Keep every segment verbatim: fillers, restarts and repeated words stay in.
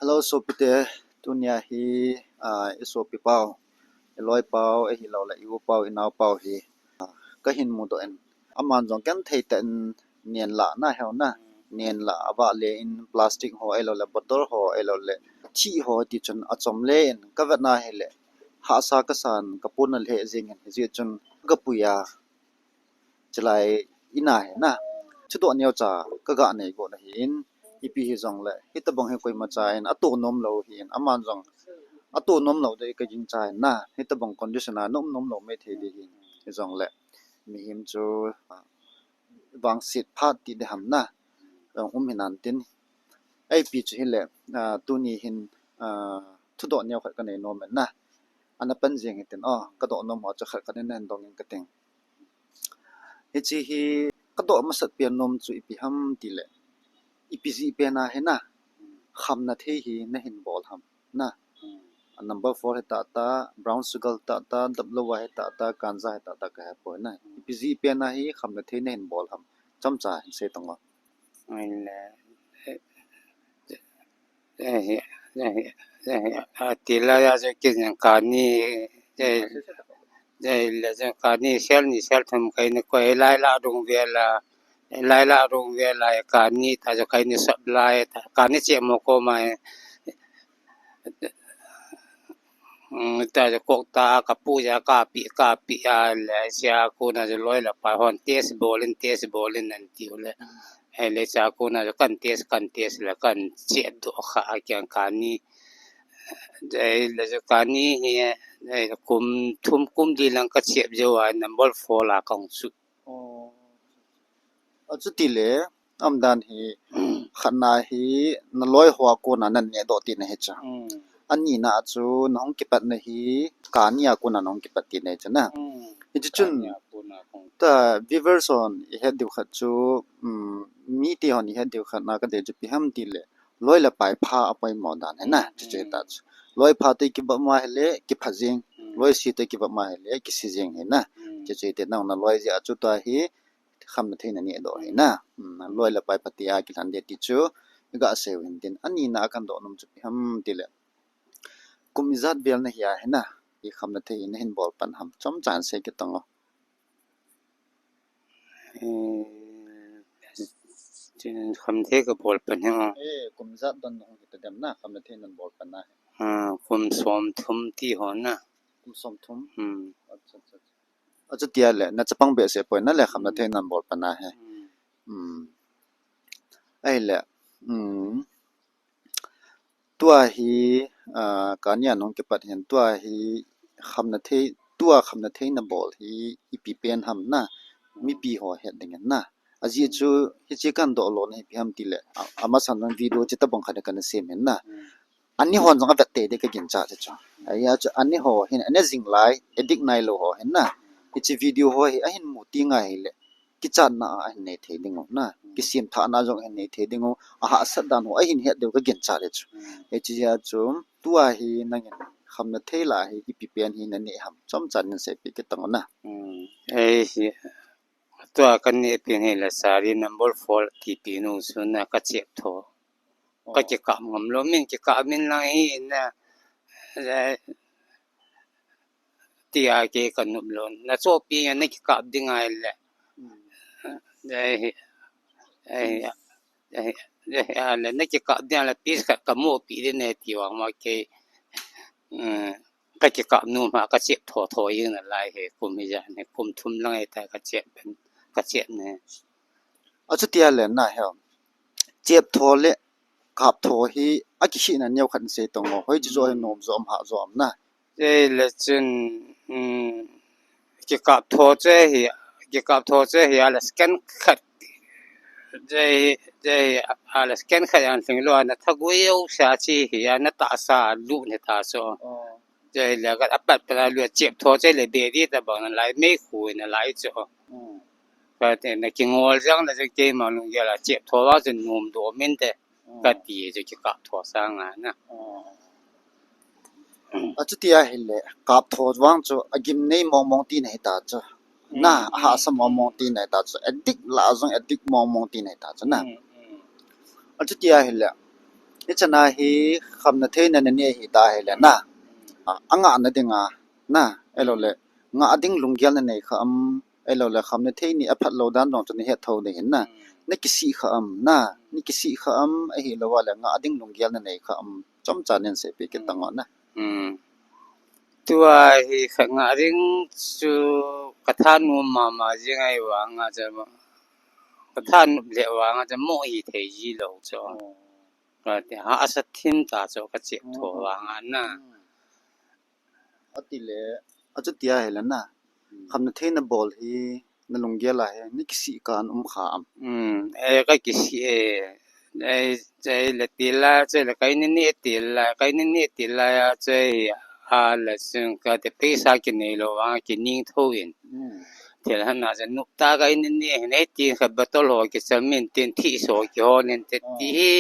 Hello, sopite, tunia hi, ah, i sopi pau, i loi pau, ahilou le i u pau, i nao pau hi, ah, kahin mudoh in. Aman jong ken thei tah in nen lah na heu na, nen lah a vah le in plastic ho, ahilou le bottle ho, ahilou le thih ho ti chun achom le in ka vet na hile, hahsa kasan ka pon na le jing in, hijeh chun ka pui a, chulai in a hi na, thudoh neo cha ka ga nei go na hin, ipi hi jong le, hitabang hi koima cha in, ato nom lou hin, aman jong, ato nom lou dei ka ging cha in na, hitabang condition a nom nom lou mai thei dei hin, hi jong le, mihem chu, ah, vangset phat ti ding ham na, jong um hi nan tin, ipi chu hile, ah, tuni hin, ah, thudoh neo khat ka nei nom in na, ana pan jing hi tin, oh, ka doh nom ho chu khat khat in nahin dong in ka ting. Hiche hi ka doh masat pen nom chu ipi ham ti le, ipi jeh pen a hi na, khamna thei hi nahin bol ham na. A number four hi tah tah, brown sugar tah tah, dap lou a hi tah tah, ganja hi tah tah ka he poi na. Ipi jeh pen a hi khamna thei nahin bol ham. Chomcha hin sei tang o. Ai le, eh, eh, eh, eh, eh, eh, ati la ya je ki jeng kani, eh, eh, le jeng kani sel ni sel thum kai ni koi lai la dung ve la, lai la dung ve la, eh, kani ta je kai ni sap lai ta, kani che mo ko mai, mm, ta je kok ta ka pu ja ka pi, ka pi a le sia ko na je loi la pa hon test bol in, test bol in an ti u le. Ahile cha ko na kan test, kan test le kan che do kha a kiang kani. Ahile cha kani hi, ahile kum thum kum di lang ka che jo a number four la kong chu. Oh. Achuti le, um dan hi, khatna hi, na loi ho a kona nan neh doh tina hi cha. Mm. Anina chu, na hung kipat na hi, kani a kona na hung kipat tina hi cha na. Mm. Hichu chun, kani a kona kong. Ta viewers hon i het diu khat chu, um, mite hon i het diu khat na ka dei chu ipi ham ti le, loi le pai pha a poimo dan hi na, mm, chuche ta chu. Loi pha te kibah ma hile, kipha jing. Mm. Loi se te kibah ma hile, kise jing hi na. Mm. Chuche te nang na loi jeh a chu ta hi, khamna thei na neh doh hi na. Mm, loi le pai pha te a kilhan de ti chu, i ga sei u hin tin. Anina a kan doh nom chu ipi ham ti le, kum ijat vel na hi a hi na, i khamna thei hi nahin bol pan ham. Chomcha in sei kit tang o. Eh, khamthei ka bol pan hi o. Eh, kum ijat don hung hita dem na, khamthei nan bol pan na. Ah, kum som thum ti ho na. Kum som thum? Hmm. Acha, acha, acha. Achuti a le, na chapang behseh poi na le, khamthei nan bol pan na hi. Hmm. Hmm. Ahile, hmm. Tua hi, ah, kani a nung kipat hin, tua hi khamna thei, tua khamna thei na bol hi ipi pen ham na, mipi ho het ding in na. Ajeh chu, hiche kan doh lona hi ipi ham ti le, a, amasan jong video hiche tabang khat kana sem hin na. Ani hon jong avet tei ding ka ginchat chu. Ahia chu, ani ho hin, ana jing lai, addict nai lou ho hin na. Hiche video ho hi, ahin mu ti ngai hile. Kichatna a ahin nei thei ding u na, kisem thahna jong ahin nei thei ding u, ahahsat dan u ahin het diu ka ginchat le chu. Hmm. Hiche jeh a chu, tua hi nangin khamna thei lah hi ipi pen hi na neh ham, chomcha in seipeh kit tang u na. Hmm. Ei hi, tua ka neh pen hi la sari number four ti pen u chu na ka chep tho. Ka kikap ngam lou, min kikap min lang hi na, eh, ti a kei ka nop lou. Na chopi a na kikap ding ahile. Hmm. Eh, eh, eh, eh, eh, le na kikap ding ahile piece khat ka mo pi ding e ti vang ma kei. Hmm. Ka kikap nom a ka chep tho tho jeng nalai hi kum hijat hi, kum thum lang hita ka chep pen, ka chep ne. Achuti a le na hi, chep tho le kap tho hi akikhehna neo khat in sei tang o, hoiche joh hi nom jo ham, hah jo ham na. Ei le chun, um, kikap tho che hi, kikap tho che hi a le second khat, che hi, che hi a le second khat jong lhing lou a na thagui jou sa che hi a na tahsa lut ni ta chu. Oh. Che le ka apat pat a lu a chep tho che le be di tabang nalai mei khu nalai chu. Hmm. Ka te na kingol jang na jang keima lunggel a chep tho vang chu nom doh min te. Hmm. Ka ti chu kikap tho sang a na. Hmm. Achuti ahile kap tho vang chu agimnei mong mong tina hita chu. Na, hmm, ahahsa mong mong tina hita chu. Addict lah jong addict mong mong tina hita chu na. Hmm, hmm. Achuti ahile Hiche na hi khamna theina nanei hita hile na. A, angahna dinga na, ahilou le, ngah ding lunggel nanei kha am, ahilou le, khamna thei ni aphat lou dan jong chu nahet thou ding hin na. Nakisih kha am na, nakisih kha am, ahilou le, ngah ding lunggel nanei kha am, chomcha neiseipeh kit tang o na. Tua hi kha ngah ding chu kathanom mama jing ahi vanga chu, kathanom le vanga chu mo hithei ji lou chu. Kati, hahsa thim tah chu kachep tho vanga na. Atile, achuti ahile na. Khamna thei nabol hi, nalunggel a hi, nakisih kah a um kha am. Eh, kakisih e. Eh, chule tila, chule kaini ni tila, kaini ni tila, chule, ahile chun kati, paisa kinei lou vanga kining thou in. Thil hana chu noptah kaini ni, nei tin kha bottle ho kicham in tin, thihso kihon in tin, ti hi.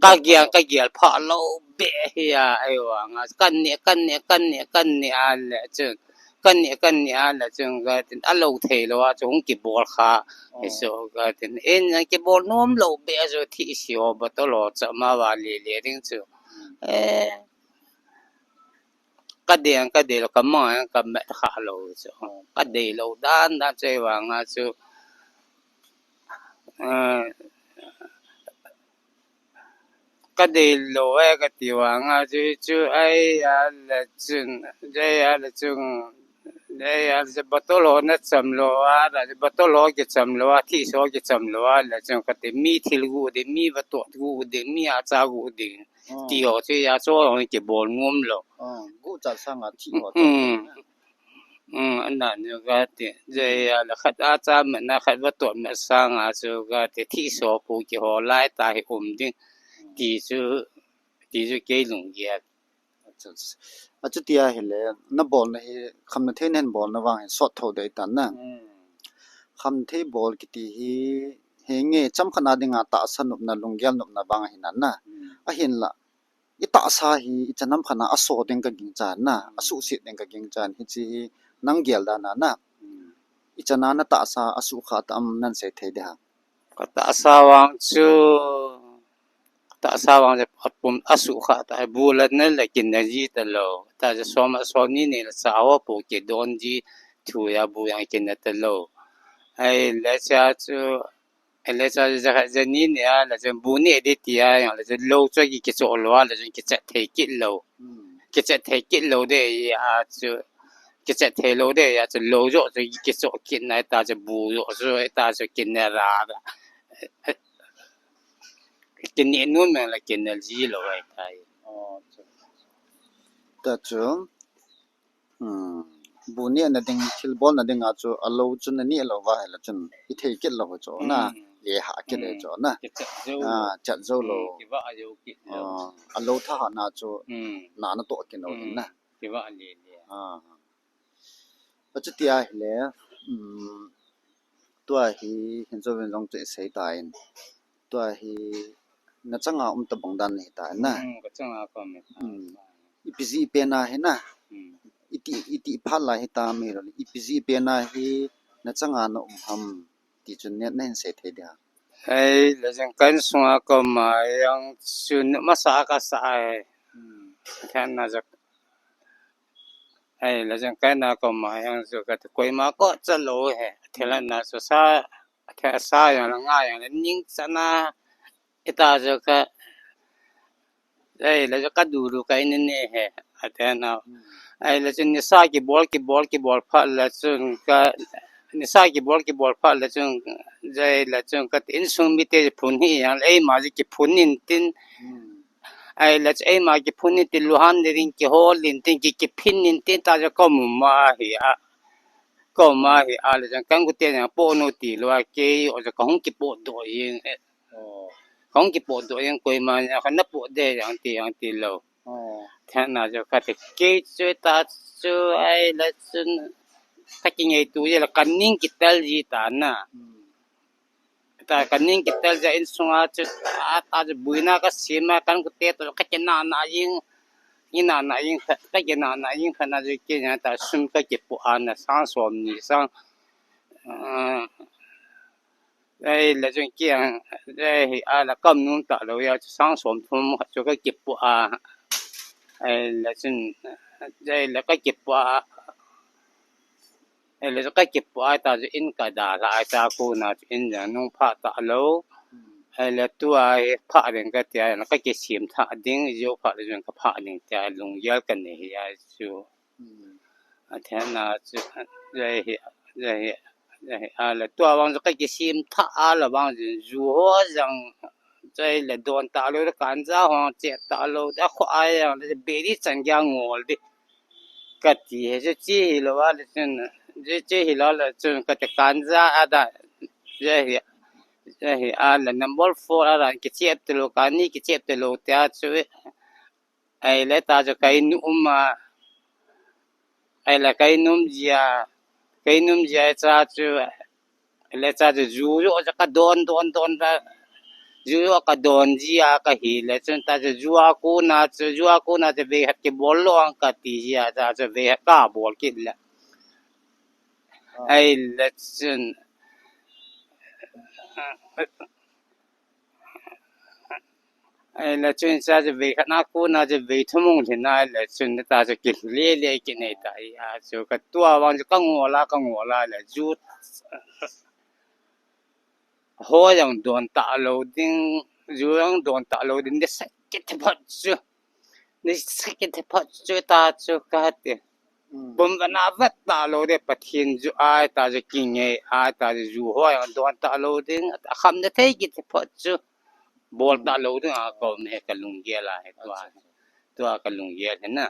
Kagel, kagel phah lou beh hi a, ahi vanga. Kaneh, kaneh, kaneh, kaneh ahile chun. Kaneh, kaneh ahile chun, katin, alou thei lou a chu hung kibol kha. Hichu katin, in, kibol nom lou beh a chu thihse ho bottle ho chama va lele ding chu. Eh, kadei, kadei lou, kamang, kamet kha lou chu. Kadei lou dan dan chu ahi vanga chu. Eh, kadei lou e kati vanga chu, chu ahile chun, ahile chun, ahile chun bottle ho nacham lou a, bottle ho kicham lou a, thihso kicham lou a, le chun kati mi thil guh ding, mi vatot guh ding, mi acha guh ding. Ti ho chu, achu ho kibol nom lou. Guhchat sanga thih ho. Um, ana nu kati, jeh a le khat acha metna, khat vatot met sanga chu kati, thihso pu kihol lai tah hi um ding. Ti chu, ti chu kei lunggel. Achuti ahile, nabolna hi, khamna thei nahin bolna vang hi sot thou dei tan na. Khamthei bol kiti hi, henge chomkhat na dinga tahsa nopna, lunggel nopna vang ahi nan na. Ahinla, itahsa hi, ichan ham khat na aso ding kagingchan na, asuhset ding kagingchan, hiche hi, nang gel dan a na. Ichan a natahsa asuhkhah tam nahin sei thei ding ham. Katahsa vang chu, katahsa vang chu apum asuhkhah ta, bu la ne le kine ji talou. Tahsa som a som ni ne le cha ho pu kidon ji, thu a bu jong kine talou. Ahile cha chu, ahile cha chu ja, ja ni ne a, le chun bu ne ding ti a, jong le chun lou chu ki, kichoh lou a, le chun kichat thei kit lou. Kichat thei kit lou ding a chu, kichat thei lou ding a chu lou joh chu kichoh kit na, hita chu bu joh chu, hita chu kine ra. Kine nom meng le kine ji lou ahitai. Ta chu, bu nehna ding, thil bolna dinga chu alou chu naneh lou va ahile chun ithei kit lou chu na, le hah kit le chu na. Chat jou lou. Alou thahatna chu na natoh kit lou hin na. Achuti ahile, um, tua hi hin jouvin jong chu isei tan. Tua hi nachanga um tabang dan hita na. Ipi jeh pen a hi na. Iti, iti phat lai hitam, ahilou le ipi jeh pen a hi nachanga na um ham ti chu nahin sei thei ding ham. Ahile jong ka insung a ka um a jong chu masa kasa e. Thil na jong Ahile chun ka insung a ka um a jong chu kati koima koi cha lou e. Thil na chu sa, thil sa jong le nga jong le ning chan a, hita chu ka, ahile chu ka dulu ka in ne e. Ahile chun nisa kibol, kibol, kibol phat le chun ka, nisa kibol, kibol phat le chun, ahile chun ka insung mite phun hi jong le eima chu kiphun in tin. Ahile chu eima kiphun in tin, luhan le ding kihol in tin, ki, kiphin in tin, ta chu ka um a hi a. Ka um a hi a le chun ka insung te jong poh nu ti lou a, kei jong chu ka hung kipotdoh jeng e. Ka hung kipotdoh jeng, koima jong kha na potdoh jeng ti jong ti lou. Thil na chu kati kei chu ta chu ahile chun ka kingaito jeh le ka ning kitel ji ta na. Ta ka ning kitel jeh insung a chu, a, ta chu buina ka sem a, ka insung te toh ka kinah nah jeng, kinah nah jeng, ka kinah nah jeng phat na chu kei jong ta sum ka kipoh a na sang som ni sang, ah, Ei, le chun kiang, ei, hi a la kam num ta lo ya, chu sang som thum khat chu ka kipu a. Ei, le chun, ei, le ka kipu a. Ei, le chu ka kipu a ta chu in ka da la a ta ku na chu in jang nung pha ta lo. Ei, le tu a hi pha ding ka tia, ka kisim tha ding, jo pha le chun ka pha ding tia, lunggel ka nei hi a chu. A thena chu, jai hi, jai hi, jai hi, a le tua vang chu ka kisim tha a la vang chu, ju ho jang, jai le don ta lo, kan ja ho che ta lo, a kho a jang, le beri chan gya ngol di. Ka ti he chu chi hi lo a le chun, chi, chi hi lo le chun ka te kan ja a da, jai hi, jai hi, a le number four a ran ki chep te lo, kan ni ki chep te lo, tia chu, Ei le ta chu ka in um a, ei le ka in um jia, ka in um jia cha chu, le cha chu ju jo cha ka don, don, don ta, ju jo ka don jia ka hi le chun ta chu ju a ku na chu, ju a ku na chu ve hat ki bol lo ang ka ti jia ta chu ve hat ka bol kit le. Ei le chun, Ei, le chun cha chu ve khat na ku na chu ve thumung lhin na le chun ta chu ki le le ki nei ta i a chu ka tua vang chu ka ngol a, ka ngol a le ju ho jang don ta lo ding, ju jang don ta lo ding de sa ki te phat chu. Ni sa ki te phat chu ta chu ka ti. Bom vana vat ta lo de Pathen ju ai ta chu ki ngei ai ta chu ju ho jang don ta lo ding a kham na thei ki te phat chu. Bol ta lo ding a ko me ka lunggel a he tua. Tua ka lunggel he na.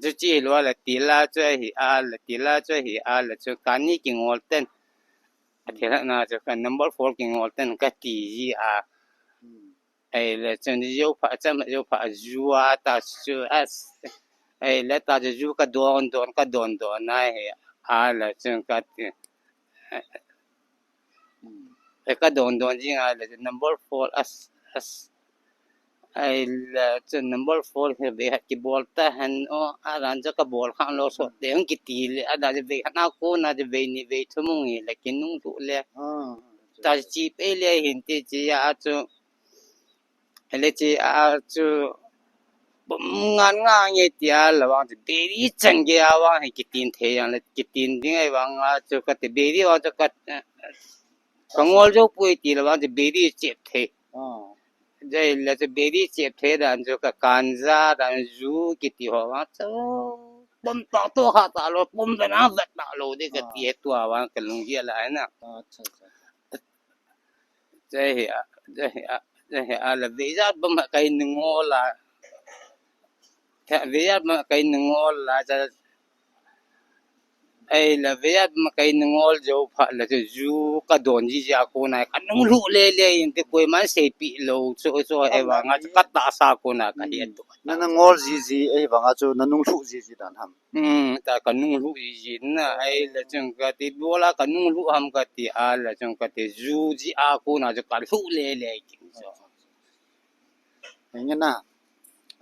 Chu chi lo la ti la chu hi a la ti la chu hi a la chu ka ni ki ngol ten. A thei na chu ka number four ki ngol ten ka ti ji a. Ei le chun jo pha cham jo pha ju a ta chu a. Ei le ta chu ju ka don don ka don don na he a la chun ka ti. Ei ka don don jing a le number four as as. Ei le chun number four he ve hat ki bol ta han o a ran cha ka bol khan lo so te hung ki ti le a da ve hat na ko na de ve ni ve thumung hi le ki nung tu le. Ta chi pe le hin ti chi a chu. Ele chi a chu pum ngan nga nge tia la vang chu beri chan ge a vang he kitin thei yang le kitin ding ai vang a chu ka te beri vang chu ka ka ngol jo pui ti la vang chu beri chep thei. Jai le chu beri chep thei dan chu ka kanja dan ju kiti ho vang chu pum ta to kha ta lo pum da na vet ta lo de ka ti he tua vang ka lung ge la ai na. Jai hi a, jai hi a, jai hi a la vejat bam ha kai ningol la. Tha vejat bam ha kai ningol la ja. Ei la vejat bam ha kai ningol jo pha la ju ka don ji ja ko na ka nung lu le le in te koi man sei pi lo so so e wa nga ka ta sa ko na ka hi to. Na na ngol ji ji e wa nga chu na nung lu ji ji dan ham. Hmm, ta ka nung lu ji ji na, ai la chung ka ti, bola ka nung lu ham ka ti, a la chung ka ti, ju ji a ko na ju ka lu le le ki so. Nge na,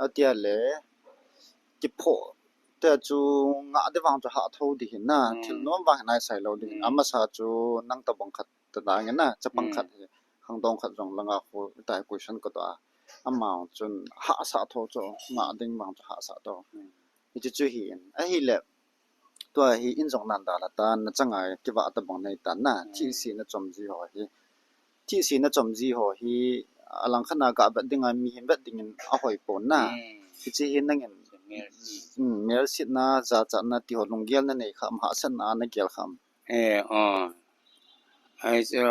a tia le, ki pho, te chu nga de vang chu ha tho di hin na, thil nom vang nai sai lo di hin, ama sa chu nang ta bang khat ta da nge na, cha pang khat hi, khang dong khat jong la nga khu, ta question ka to a, ama chun ha sa tho chu, nga ding vang chu ha sa tho. Hichu chu hi in. Ahile, tua hi in jong nan da la ta, na changa kiva ta bang nei ta na, thi si na chom ji ho hi. Thi si na chom ji ho hi, alang khat na ka vet ding a, mi hin vet ding in a hoi pon na. Hichi hi nangin, mel sit na, ja cha na, ti ho lunggel na nei kham, ha san na, na gel kham. Eh, oh. Ai chu,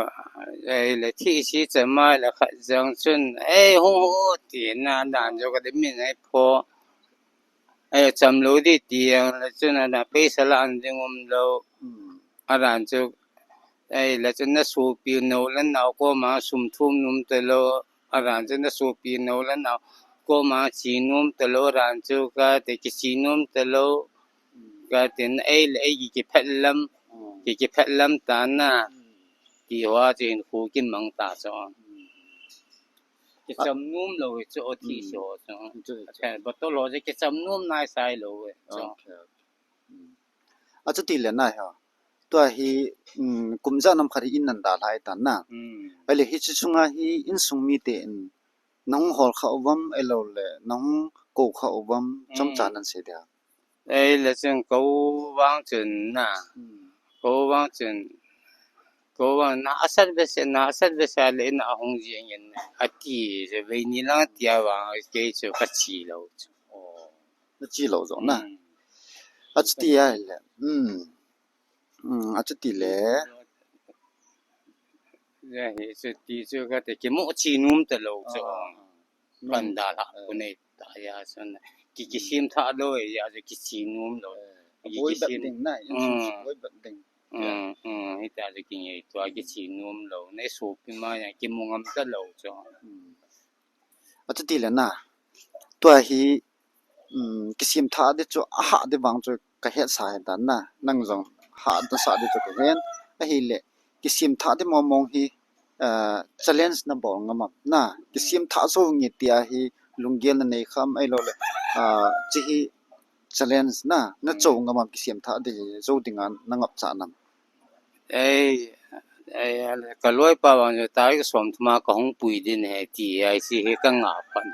ai le thi si cha mai la khat jang chun, ei, hung ho, ti na, dan jo ka de min ai pho. Ei, cham lo di ti ang le chun, a na peisa la an ding um lo. A dan chu, ei, le chun na supi no le nau ko ma sum thum num te lo. A dan chu na supi no le nau ko ma chi num te lo, a dan chu ka te ki chi num te lo. Ka tin ei le ei ki phet lam, ki ki phet lam ta na. Ti ho a chu in khu kin mang ta chu. Ki cham num lo chu o ti so chu. Ka ba to lo chu ki cham num nai sai lo chu. A chu ti le nai ha. Tua hi, um, kum ijat ham khat hi in nadalhah tan na. Hmm. Ahile hiche sunga hi insung miten nahung hol kha uvam, ahilou le nahung kou kha uvam, chomcha nan sei dia. Ahile chun kou vang chun na. Hmm. Kou vang chun, kou vang na asat vese, na asat vese le in ahung jing in ati, veini lang tia vang kei chu kache lou chu. Oh. Nache lou jong na. Hmm. Achuti ahile. Hmm. Hmm, achuti le. Ya hi chuti chu kati kimu che nom talou chu. Ah. Pan dalhah, eh, pu nei ta ya chun. Ki, kisim tha lou ya chu kiche nom lou. Eh, ki, aboi bep kisim ding na, insung, hmm, boi bep ding. Hmm, hmm, hita chu kingaito a kiche nom lou. Nei sopi ma ya kimu ngam talou chu. Hmm. Achuti le na. Tua hi, um, kisim tha di chu, ahah di vang chu kahet sa ahi tan na. Nang jong hah nasa di chu kahen. Ahile, kisim tha di mong mong hi, uh, challenge nabol ngam am na. Kisim tha jou nge tia hi lunggel nanei kham ahilou le. Uh, hiche hi challenge na, nacho ngam am kisim tha di hi jou dinga nangap cha nam. Ei, ei, ka loipa vang chu tarik som thum a kahung pui ding ahi ti, hiche hi kangah phat.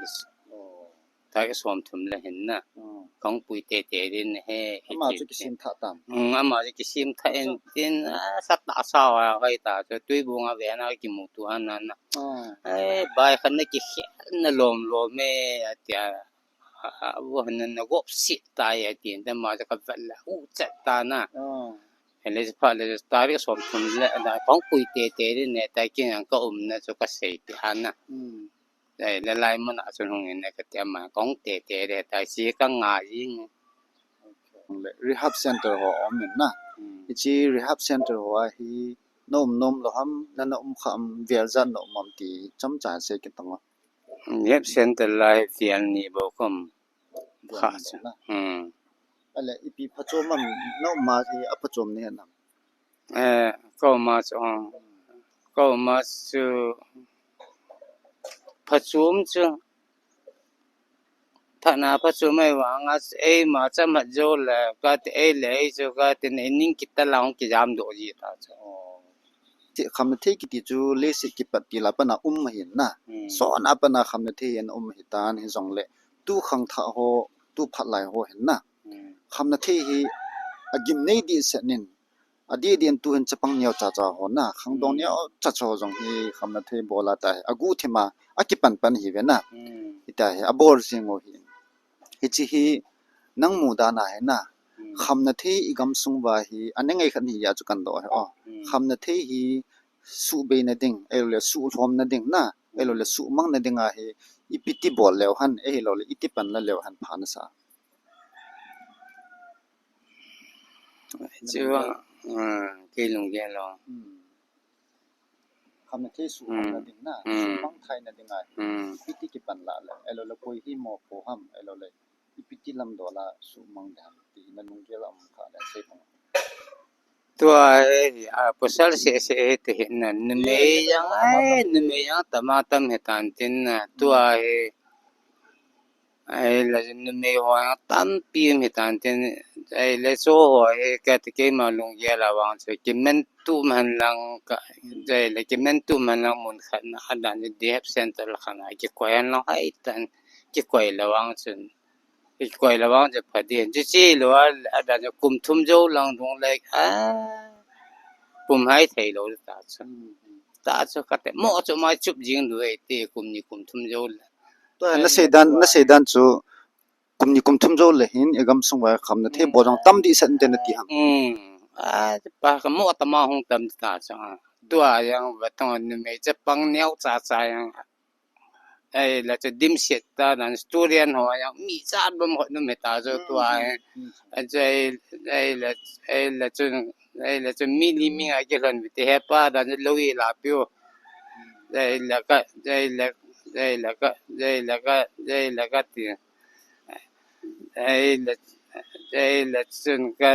Oh. Tarik som thum le hin na. Oh. Kahung pui tete ding ahi. Ama chu kisim tha tam. Mm, ama chu kisim tha in tin, a, sat na sa wa kai ta chu Tuibong a ve na kimuto han na. Oh. Ei, bai khat na kikhel na lom lom e, atia. A, a, vo na na gop sit tai atin, ta ma ka vet le u chat ta na. Oh. Ele pha le tarik som thum le, da kong pui tete le ne, ta kin ang ka um na chu kasei ti han na. Hmm. Ei, le lai mun a chun hung in ne kati ama kong tete le, ta si kangah jing. Okay. Le rehab center ho um in na. Hmm. Hiche rehab center ho a hi na um nom lou ham, na na um kha am, vel ijat na um am ti chomcha sei kit tang o. Rehab center lai vel ni bou ka um kha chu. Hmm. Ale, ipi phachom am, na um ma hi aphachom nahi nam? Eh, ka um ma chu, ah, ka um ma chu, phachom chu, phatna phachom ahi vang a, eima chamat jou le, kati ei le ei chu, kati nei ning kit ta lang kijam doh ji ta chu. Ti khamna thei kiti chu leiset kipat til a pat a um ahin na. Hmm. Son a pat a khamna thei in um ahi tan, hijongle tu khangthah ho, tu phat lai ho hin na. Hmm. Khamna thei hi agim nei dehset in, adeh deh in tu hin chapang neo cha cha ho na, khangdong, hmm, neo cha cha ho jong hi khamna thei bol a ta hi, aguh thim a, akipan pan hi ve na. Hmm. Hita hi abol jing u hi. Hiche hi nang mudan a hi na. Hmm. Khamna thei i gamsung uva hi, ana ngai khat hi a chu kan doh hi o. Hmm. Khamna thei hi suhbeina ding, ahilou le suhlhomna ding na, ahilou le suhmangna ding a hi, ipi ti bol leu hen, ahilou le iti pan la leu hen pha na sa. Chu, ah, kei lunggel lou. Hmm. Khamna thei suhmangna ding na, hmm, suhmang theina ding a hi, hmm, ipi ti kipan la le, ahilou le koi hi mopo ham, ahilou le ipi ti lam doh la suhmang ding ham, ti hi na lunggel a um kha le sei pang. Tua hi, a, pasal seh seh hi ti hi na, numei jong, ai, numei jong tam a tam hi tan tin na, tua hi, ai, la numei ho jong tampi um hi tan tin, ai, le chu ho hi, kati keima lunggel a vang chu, kimen tup hen lang ka, ai, le kimen tup hen lang mun khat na, adan chu rehab center la khat na, kikoi hen lang hai tan, kikoi le vang chun. Kikoi le vang chu pha ding. Chuche lou a, adan chu kum thum jou lang dung le, a, pum hai thei lou ta chu. Ta chu kati mo chu mai chup jing lou e ti kum ni kum thum jou le. Tua, ai, na sei dan, na sei dan chu kum ni kum thum jou le hin, i gamsung uva khamna thei, hmm, bol jong tam dehset inte nati ham. Hmm. A, pa ka mo tama hung tam ta chu. Tua jong va tong numei chapang neo cha cha jong. Ei, la chu dimset ta dan student ho jong mi chat bom ho num hi ta chu tua, hmm, ei. Ei, ei, la, ei, la chu, ei, la chu mi li mi nga kilhon vi te hepa dan chu lou i la piu. Ei, la ka, ei, la, ei, la ka, ei, la ka, ei, la ka ti. Ei, la, ei, la chun ka,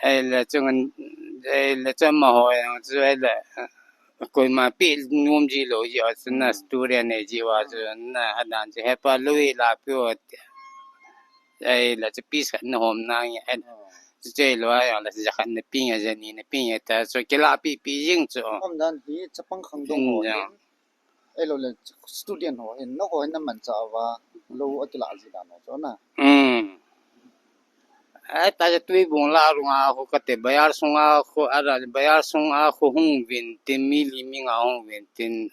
Ei le chun, ei le chun amaho jong chu ei le, koima pe nom ji lou ji a chu na, hmm, student nei ji uva chu na, adan chu hepa lou i la piu. Ei le chu peace khat na hom na nge, ei, Chuche lou a, a la jakhat na ping a, jani na ping a ta, chu kila pipi jing chu. Umdan hi chapang khangdong ho hin, ahilouleh student ho hin, nangho hin namanchah uva, lou akila ji dan ho chu na. Hmm. Ahi ta, Tuibung la runga khu kati, bazar sunga khu, ara, bazar sunga khu hung vintin, mi li mi nga hung vintin,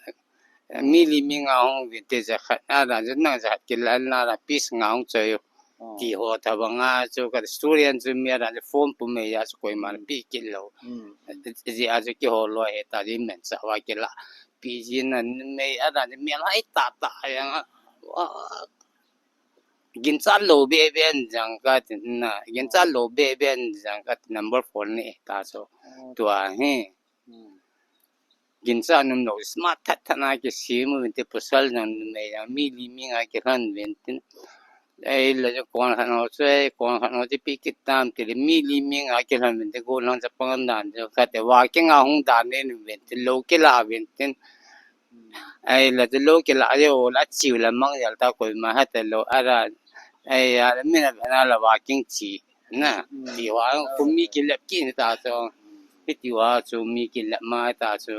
mi li mi nga hung vintin, jakhat, ara, nang jakhat kila na, ara, piece nga hung choi u. Ti ho tobang a chu ka student chu mi, ara, form pum mei a chu koiman pi kit lou. Jeh a chu kihol lou ahi ta, ji manchah uva kila pi jin na, mei, ara, mi lai tata jeng a. Ginchat lou beben jeng kati na, ginchat lou beben jeng kati, number four ni ta chu. Tua hi. Ginchat nom lou, smart that that na kisem uvinte, pasal jong numei jong, mi li mi nga kilhon vintin. Ahi la chu kon khat ho chu, kon khat ho chu pi kit tam ti le, mi li mi nga kilhon vintin, gollhang chapang dan chu kati, walking a hung dan uvin vintin, lou kila vintin. Ahi la chu lou kila jeh u la chiu la mang jal ta, koima heta lou, ara, ahi, a, mi na, na la walking chi, na, ti uva, khu mi kilep kit ta chu, hiti uva chu mi kilep ma ta chu,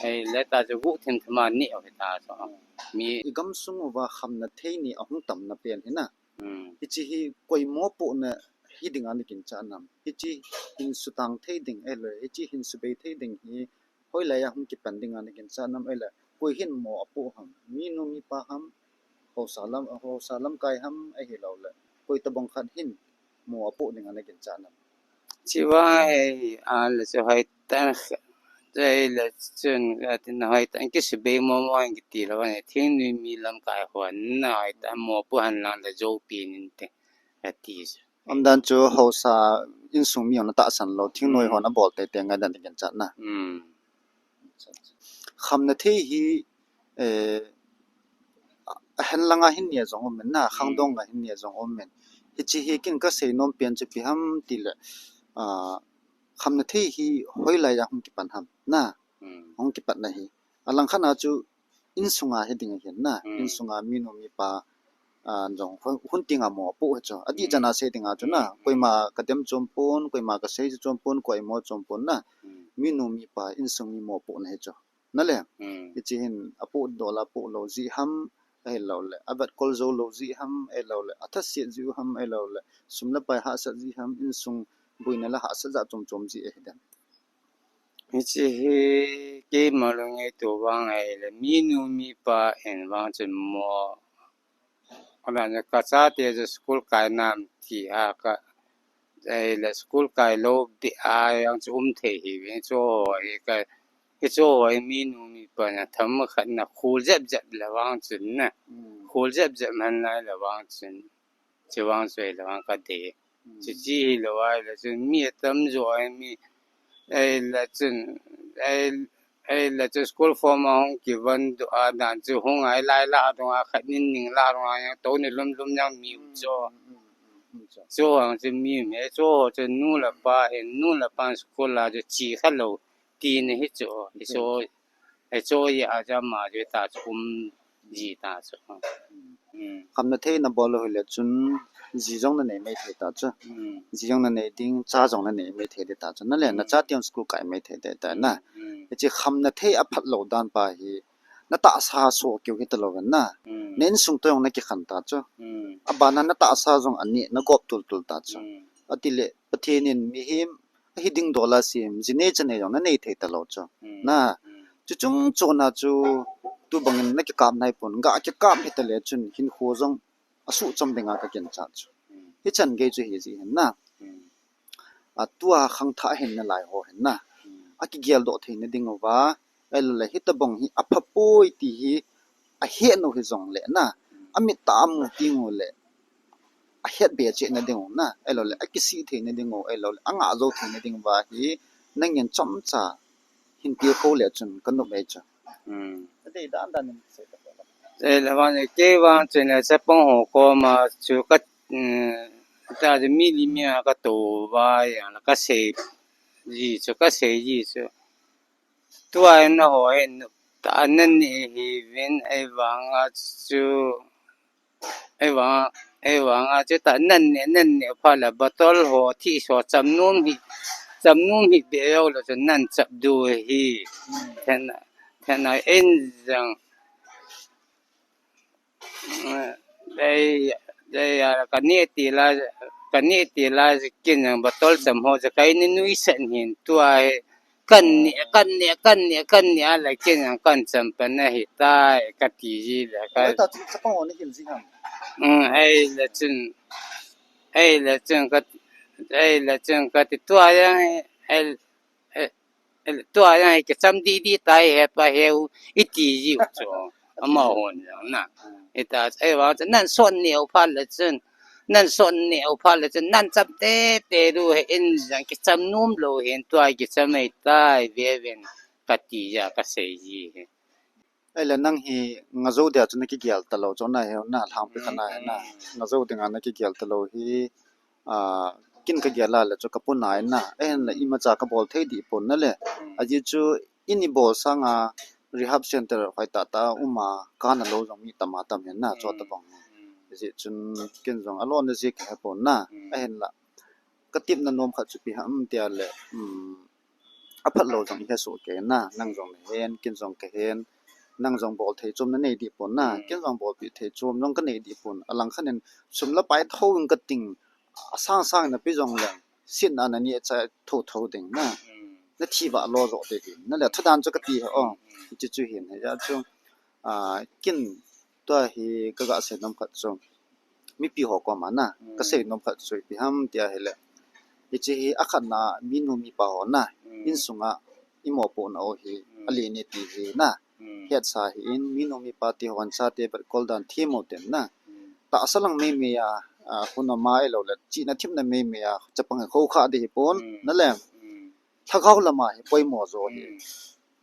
ahi la ta chu guhthim thim a ni u ta chu, mi. I gamsung uva khamna thei ni ahung tamna pen hi na. Hiche hi koi mopohna hi dinga na ginchat nam? Hiche hin sutang thei ding, ahilouleh hiche hin subei thei ding hi hoilai a hung kipan dinga na ginchat nam, ahilouleh koi hin mo apoh ham? Minu mipa ham, haosa lam, haosa lamkai ham, ahilouleh koi tobang khat hin mo apoh dinga na ginchat nam? Hiche vang hi, a, la chu hoitah, ahi la chun, kati na, hoitah kisubei mo mo kiti lou, thingnoi mi lamkai hon na, hoitah mopoh hen lang la jou pi nin te, ati chu. Umdan chu haosa insung mi hon atahsan lou, thingnoi hon abol tei tei ngai dan na ginchat na. Khamna thei hi, eh, ahen langa hin nia jong um in na, khangdong a hin nia jong um in. Hiche hi kin ka sei nom pen chu ipi ham ti le, ah, khamna thei hi hoilai a hung kipan ham na, hung kipat na hi. Alangkhat a chu insunga hi ding ahin na, insunga minu mipa, ah, jong hun, hun tinga mo apoh hi chu. Adih chan a sei dinga chu na, koima ka dem chom pon, koima ka sei chom pon, koi mo chom pon na. Minu mipa insung mi mopohna hi chu. Na le, hiche hin apoh doh la apoh lou jeh ham, ahilouleh avet kol jou lou jeh ham, ahilouleh athaset jeh u ham, ahilouleh sum le pai hahsat jeh ham, insung boina le hahsat jat chom chom jeh ahi dem? Hiche hi keima lunggel to vang ahile, minu mipa in vang chun mo, aban ka chate chu school kai nam ti a ka, ahile school kai lou beh a jong chu um thei hi ve, chu ho hi ka, hichu ho hi minu mipa na themkhat na khol jep jep le vang chun na, khol jep jep man lai le vang chun, chu vang chu ahile vang ka dei. Chuche hilou ahile chun mi atam jo ahi, mi, ahile chun, ahi, ahile chu school form a hung kivon doh a dan chu hung a, lai la dunga khat nin ning la dunga jong tou ni lum lum jong mi um chu. Chu vang chu mi um hi, chu ho chu nu le pa in, nu le pan school a chu che kha lou tina hi chu. Hichu, hichu hi a chu ama chu ta chu um ji ta chu. Khamna thei na bol u hile chun ji jong na nei mai thei ta chu. Ji jong na nei ding, cha jong na nei mai thei ding ta chu. Na le na chate jong school kai mai thei ding ta na. Hiche khamna thei aphat lou dan pa hi na tahsa soh keu hita lou vin na. Na insung toh jong na kikhen ta chu. Abana na tahsa jong aneh na gop tul tul ta chu. Atile Pathen in mihem ahi ding dol a sem, ji nei cha nei jong na nei thei ta lou chu. Na, chu chung chon a chu, tu bangin na kikap nai pon, ga kikap hita le chun hinkho jong asuh chom dinga ka ginchat chu. Hichan gei chu hi ji hin na. A tua khangthah hin na lai ho hin na. Akigel doh thei na ding uva, ahilouleh hitobang hi apha poi ti hi ahet u hijong le na, amit a amu teng u le ahet be cheh na ding u na, ahilouleh akisih thei na ding u, ahilouleh angah jou thei na ding uva hi nangin chomcha hin tilkhou le chun ka nop e chu. Adei dan dan in sei ta. Sei le vang, kei vang chun le chapang ho koma chu ka, um, ta chu mi li mi a ka tou uva, ka sei ji chu, ka sei ji chu. Tua in na ho hin ta nan ni hi vin, ahivanga chu, ahivanga Ei vang a chu ta nan ne, nan ne pha la bottle ho thi so cham nom hi, cham nom hi be yo lo chu nan chap du hi. Then, then a en jang. Ei, ei a ka ne ti la, ka ne ti la kin jang bottle cham ho ja kai ni nui sen hin tua hi. Kan ni, kan ni, kan ni, kan ni a la kin jang kan cham pa na hi tai ka ti ji la ka. Ei ta chu chapang ho ni hin ji ham. Mm, ei la chun, ei la chun ka, ei la chun ka ti tua jang, ei, ei, ei, tua jang hi kicham di di tai he pa heu i ti ji u chu. Ama hon jang na. I ta, ei vang chu nan son ni u pha la chun, nan son ni u pha la chun, nan cham te te du he in jang kicham nom lo hin tua kicham ei tai ve ven ka ti ja ka sei ji he. Ei la nang hi ngazo dia chu na kigel ta lo chu na he na lhang pe kha na he na. Ngazo dinga na kigel ta lo hi, a, kin ka gel a le chu ka pun a na. Ei la ima cha ka bol thei di pon na le. A ji chu in i bol sanga rehab center hoi ta ta uma ka na lo jong mi tama tam he na chu ta bang. Ji chun kin jong a lo na ji ka he pon na. A hen la ka tip na nom khat chu pi ham tia le, um, a phat lo jong i he so ke na, nang jong na hen, kin jong ka hen, nang jong bol thei chom na nei di pon na, kin jong bol pi thei chom jong ka nei di pon, a lang khan in sum la pai tho in ka ting, a sang sang na pi jong le, sin a na ni a cha tho tho ding na, na thi va lo zo de ding, na le thadan chu ka ti he o, chu chu hin he ya chu, a, kin tua hi ka ga sei nom khat chu, mipi ho koma na, ka sei nom khat chu ipi ham tia hi le. Hiche hi a khatna minu mipa ho na, insunga i mopohna u hi a li ni ti hi na. Hetsa hi in minu mipa te ho an cha te vet kol dan thim u ten na. Tahsa lang mei mei a, a, hun a ma i lo le, chihna thimna mei mei a, chapang hi kho kha di hi pon, na le. Lhagao lama hi poimo jo hi.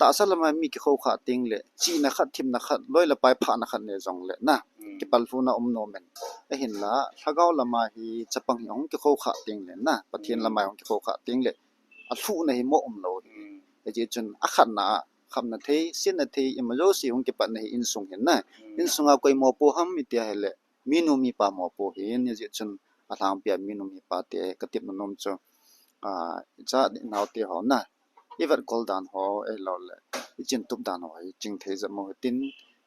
Tahsa lama mi kikho kha ting le, chihna khat, thimna khat, loi le pai phahna khat ne jong le na. Kipal lhuna um nom in. A hin la, lhagao lama hi chapang hi hung kikho kha ting le na. Pathen lama hi hung kikho kha ting le. A lhuhna hi mo um lo hi. A ji chun a khatna a, khamna thei, sinna thei, ima jo si hung kipatna hi insung hin na. Insunga koi mopo ham i tia hi le. Minu mipa mopo hin, hijeh chun alhangpia minu mipa te ka tepna nom chu, a, icha nao te ho na, i vet kol dan ho, ahilou le, i chin tup dan ho hi ching thei jep mo hitin,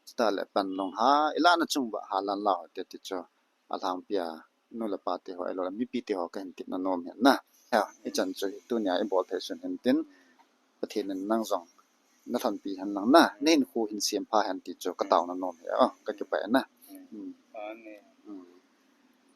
chutah le pan long ha, i lahna chung uva ha lan la ho te ti chu, alhangpia nu le pa te ho, ahilou le, mipi te ho ka hin tepna nom hin na. Ha, i chan chu hi tunia i bol thei sun hin tin, Pathen in nang jong na lhonpi hen lang na, na hinkho hin sempha hen ti chu ka taona nom hi, o, ka kipah e na. Hmm.